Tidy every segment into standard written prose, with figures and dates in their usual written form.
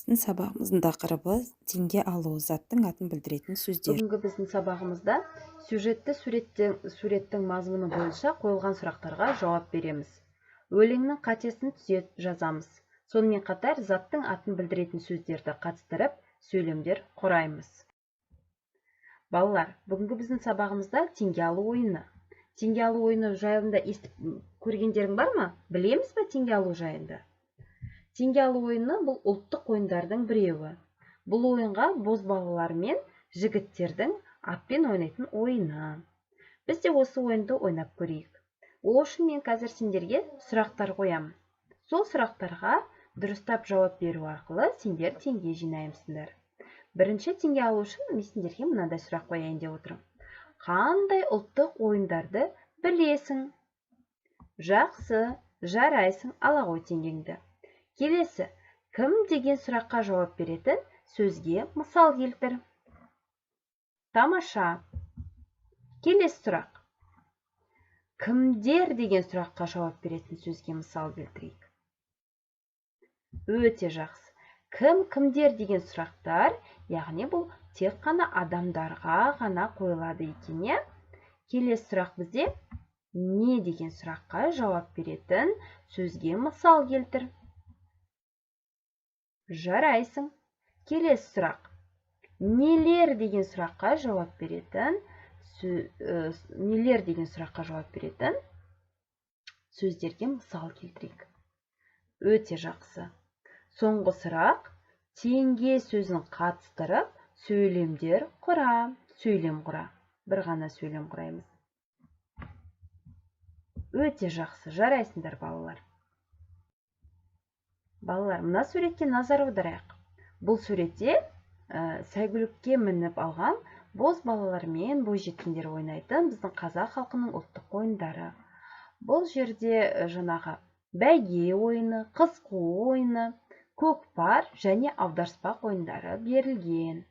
Біздің сабағымыздың тақырыбы теңге алу, заттың атын білдіретін сөздер. Бүгінгі біздің сабағымызда сюжетті суреттің мазмұны бойынша қойылған сұрақтарға жауап береміз. Өлеңнің қатесін түзет жазамыз. Сонымен қатар заттың атын білдіретін сөздерді қатыстырып, сөйлемдер құраймыз. Балалар, бүгінгі біздің сабағымызда теңге алу ойыны. Теңге алу ойыны жайында естіп көргендерің бар ма? Білеміз бе теңге алу жайында? Теңге алу ойыны бұл ұлттық ойындардың біреуі. Бұл ойынға бозбалалар мен жігіттердің атпен ойнайтын ойыны. Біз де осы ойынды ойнап көрейік. Ол үшін мен қазір сендерге сұрақтар қоямын. Сол сұрақтарға дұрыстап жауап беру арқылы сендер теңге жинаймысыңдар. Бірінші теңге алу үшін мен сендерге мынандай сұрақ қояйын деп отырмын. Қандай ұлттық ойындарды білесің? Жақсы, жарайсың, ала ғой теңгеңді. Келесі, кім деген сұраққа жауап беретін сөзге мысал келтір. Тамаша. Келесі сұрақ. Кімдер деген сұраққа жауап беретін сөзге мысал келтірейік. Өте жақсы. Кім, кімдер деген сұрақтар, яғни бұл тек қана адамдарға ғана қойылады екен, иә? Келесі сұрақ бізде не деген сұраққа жауап беретін сөзге мысал келтір. Жарайсың. Келесі сұрақ. Нелер деген сұраққа жауап беретін нелер деген сұраққа жауап беретін сөздерге мысал келтірейік. Өте жақсы. Соңғы сұрақ. Теңге сөзін қатыстырып, сөйлемдер құра. Сөйлем құра. Бір ғана сөйлем құраймыз. Өте жақсы. Жарайсыңдар, балалар. Балалар, мына суретке назар аударайық. Бұл суретте сәйгүлікке мініп алған боз балалар мен бойжеткендер ойнайтын біздің қазақ халқының ұлттық ойындары. Бұл жерде жаңағы бәйге ойыны, қыз қуу ойыны, көкпар және аударыспақ ойындары берілген.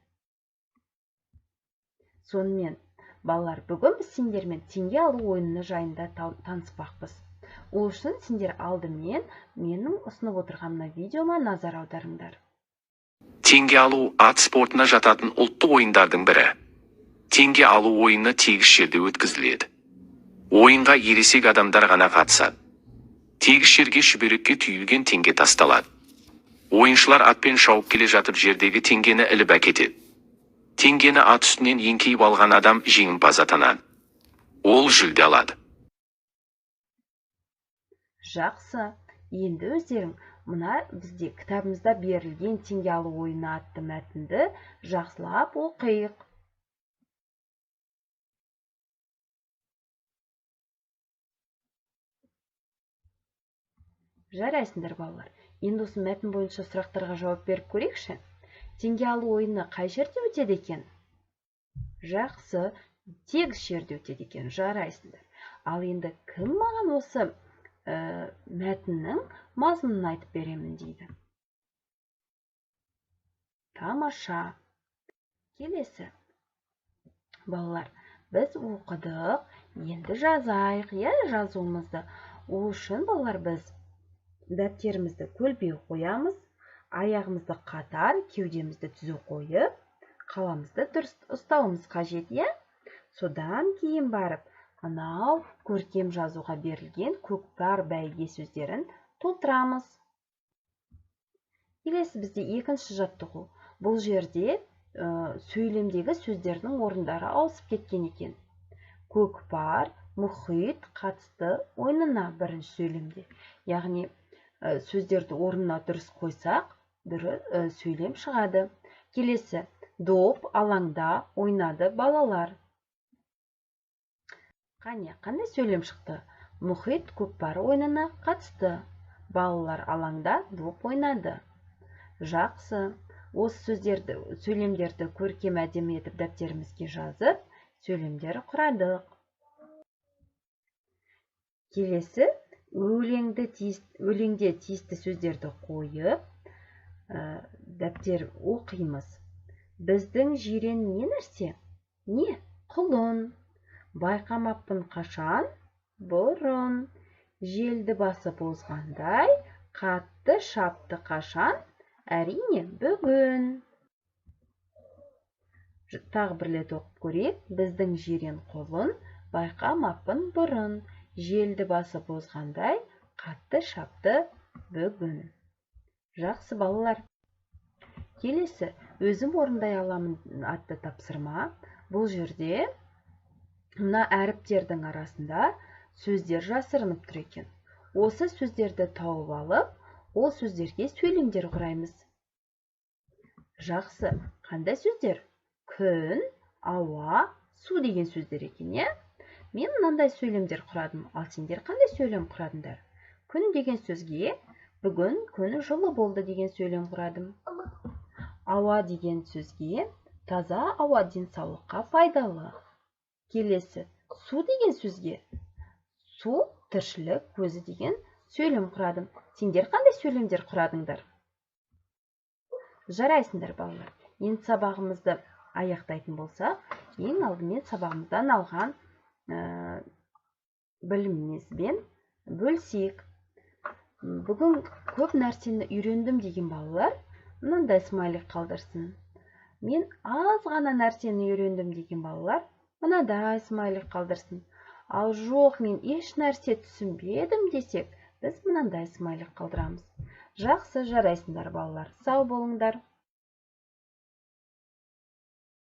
Сонымен, балалар, бүгін біз сендермен теңге алу ойыны жайында таныспақпыз. Ол үшін сендер алдымен менің ұсынып отырған мына видеома назар аударыңдар. Теңге алу ат спортына жататын ұлттық ойындардың бірі. Теңге алу ойыны тегіс жерде өткізіледі. Ойынға ересек адамдар ғана қатысады. Тегіс жерге шүберекке түйілген теңге тасталады. Ойыншылар атпен шауып келе жатып жердегі теңгені іліп әкетеді. Теңгені ат үстінен еңкейіп алған адам жеңімпаз атанады. Ол жүлде алады. Жақсы. Енді өздерің мына бізде кітабымызда берілген теңге алу ойыны атты мәтінді жақсылап оқиық. Жарайсыңдар, балалар. Енді осы мәтін бойынша сұрақтарға жауап беріп көрейікші. Теңге алу ойыны қай жерде өтеді екен? Жақсы, тегіс жерде өтеді екен. Жарайсыңдар. Ал енді кім маған осы мәтіннің мазмұнын айтып беремін дейді? Тамаша. Келесі. Балалар, біз оқыдық, енді жазайық, иә, жазуымызды. Ол үшін, балалар, біз дәптерімізді көлбеу қоямыз, аяғымызды қатар, кеудемізді түзу қойып, қаламызды дұрыс ұстауымыз қажет, иә? Содан кейін барып, мынау көркем жазуға берілген көкпар бәйге сөздерін толтырамыз. Келесі бізде екінші жаттығу. Бұл жерде сөйлемдегі сөздердің орындары ауысып кеткен екен. Көкпар мұхит қатысты ойынына бірінші сөйлемде. Яғни сөздерді орнына дұрыс қойсақ, сөйлем шығады. Келесі, доп алаңда ойнады балалар. Қане, қандай сөйлем шықты? Мұхит көкпар ойынына қатысты. Балалар алаңда доп ойнады. Жақсы. Осы сөздерді, сөйлемдерді көркем әдемі етіп дәптерімізге жазып, сөйлемдер құрадық. Келесі, өлеңде тиісті сөздерді қойып, дәптер оқимыз. Біздің жирен не нәрсе? Не? Құлын. Байқамаппын қашан? Бұрын. Желді басып озғандай, қатты шапты қашан? Әрине, бүгін. Тағы бір рет оқып көрейік. Біздің жирен құлын байқамаппын бұрын. Желді басып озғандай қатты шапты бүгін. Жақсы, балалар. Келесі өзім орындай аламын атты тапсырма. Бұл жерде мына әріптердің арасында сөздер жасырынып тұр екен. Осы сөздерді тауып алып, ол сөздерге сөйлемдер құраймыз. Жақсы, қандай сөздер? Күн, ауа, су деген сөздер екен, иә? Мен мынандай сөйлемдер құрадым, ал сендер қандай сөйлем құрадыңдар? Күн деген сөзге бүгін күн жылы болды деген сөйлем құрадым. Ауа деген сөзге таза ауа денсаулыққа пайдалы. Келесі су деген сөзге су тіршілік көзі деген сөйлем құрадым. Сендер қандай сөйлемдер құрадыңдар? Жарайсыңдар, балалар. Енді сабағымызды аяқтайтын болсақ, ең алдымен сабағымыздан алған білімімізбен бөлісейік. Бүгін көп нәрсені үйрендім деген балалар мынандай смайлик қалдырсын. Мен аз ғана нәрсені үйрендім деген балалар мынадай смайлик қалдырсын. Ал жоқ, мен еш нәрсе түсінбедім десек, біз мынандай смайлик қалдырамыз. Жақсы, жарайсыңдар, балалар. Сау болыңдар.